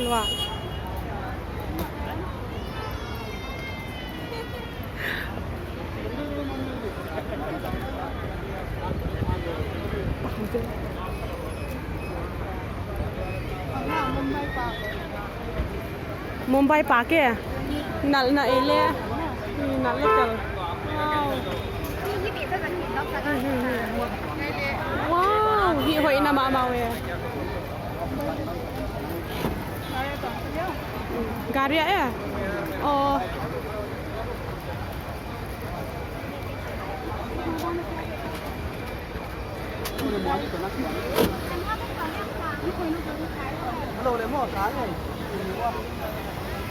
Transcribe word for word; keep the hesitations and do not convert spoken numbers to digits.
Wah. Mumbai Park e. Nalh na e le. Nalh le tel. Wow. Wow, hi hoihna mahmah e. Gari ah e? Oh. Hello, le mo, ka ne.